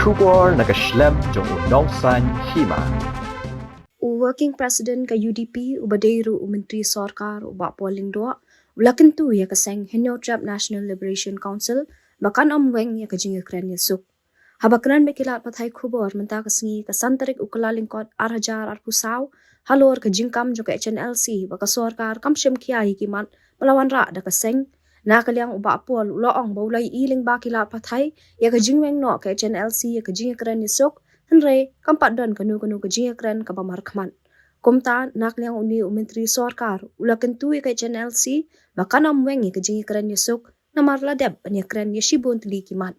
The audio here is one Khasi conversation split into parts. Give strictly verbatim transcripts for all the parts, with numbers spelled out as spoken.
Khubor na ka shlem jong u Nongsaiñ Hima. U Working President ka U D P, uba dei ruh u Myntri Sorkar, u Bah Paul Lyngdoh, u la kyntu ïa ka seng Hynñiewtrep National Liberation Council ba kan ym weng ïa ka jingïakren ïasuk. Haba kren bad ki lad pathai khubor mynta ka sngi, ka san tarik u Kyllalyngkot ar hajar arphew saw, halor ka jingkam jong ka H N L C ba ka sorkar kam shim khia ïa ki mat ba la wanrah da ka seng, na ka liang u Bah Paul u la ong ba u la ïohi lyngba ki lad pathai ïa ka jingweng noh ka H N L C ïa ka jingïakren ïasuk, hynrei kam pat don kano kano ka jingïakren kaba markhmat. Kumta, na ka liang une u Myntri Sorkar u la kyntu ïa ka H N L C ba kan ym weng ïa ka jingïakren ïasuk, namar la dep ban ïakren ïa shibun tylli ki mat.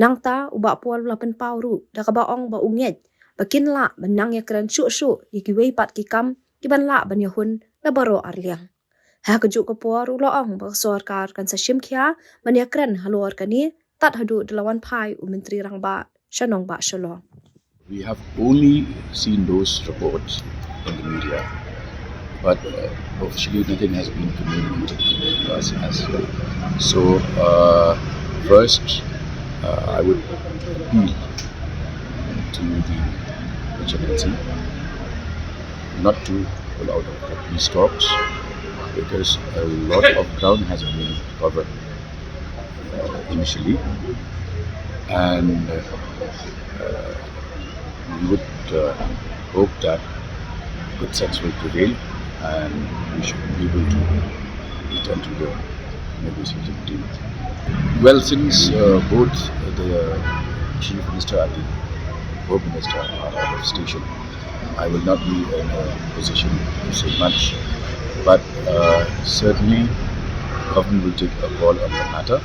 Nangta u Bah Paul u la pynpaw ruh da kaba ong ba u ngeit ba kin lah ban nang ïakren shuh shuh ïa kiwei pat ki kam kiban lah ban ïahun da baroh arliang. Ha kajuh ka por u la ong ba ka sorkar kan sa shim khia ban ïakren halor kane tad haduh da la wan phai u Myntri Rangbah sha Nongbah Shillong. We have only seen those reports in the media, but uh, officially nothing has been communicated to us as yet. So, uh, first, uh, I would appeal to the H N L C not to pull out of the peace talks, because a lot of ground has been covered uh, initially, and uh, uh, we would uh, hope that good sense will prevail and we should be able to return to the negotiating table. Well, since uh, both the Chief Minister and the Home Minister are out of station, I will not be in a position to say much, but uh, certainly government will take a call on the matter,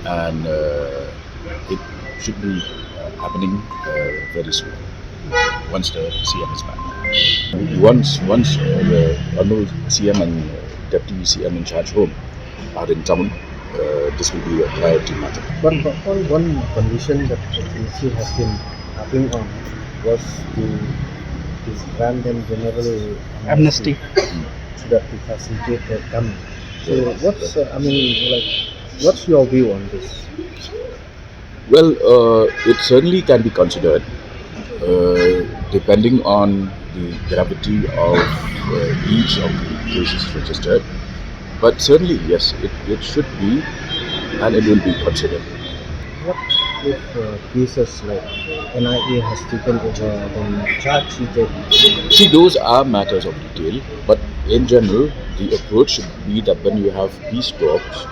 and uh, it should be uh, happening uh, very soon once the C M is back. Once, once uh, the Honorable C M and uh, Deputy C M in charge home are in town, uh, this will be a priority matter. But on one condition that the H N L C has been harping on was to, to grant them general amnesty, amnesty so that to facilitate their coming. So yes, what's, uh, I mean, like, what's your view on this? Well, uh, it certainly can be considered, uh, depending on the gravity of uh, each of the cases registered. But certainly, yes, it, it should be and it will be considered. What if uh, cases like N I A has taken over, then charge sheeted? See, those are matters of detail, but in general, the approach should be that when you have peace talks,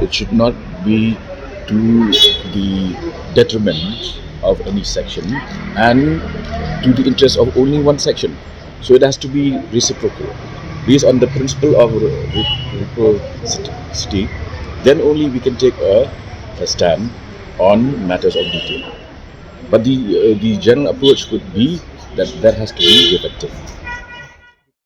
it should not be to the detriment of any section and to the interest of only one section. So it has to be reciprocal. Based on the principle of reciprocity, then only we can take a, a stand on matters of detail. But the, uh, the general approach would be that that has to be effective.